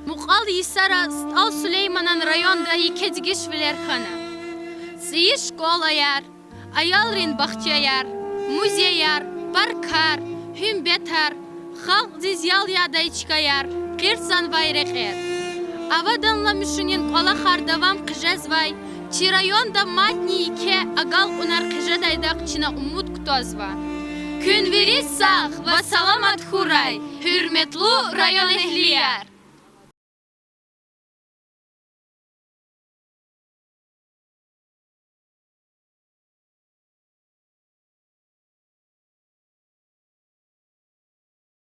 Мукьвал йисара СтӀал Сулейманан районда еке дегишвилер хьана. ЦӀийи школаяр, аялрин бахчаяр, музеяр, паркар, гьуьмбетар, халкьдиз ял ядай чкаяр, къирсанвай рекьер. Аваданламишунин кӀвалахар давам хъжезвай чи районда мадни еке агалкьунар хъжедайдахъ чна умуд кутазва. Куьн вири сагъ ва саламат хьурай, гьуьрметлу районэгьлияр!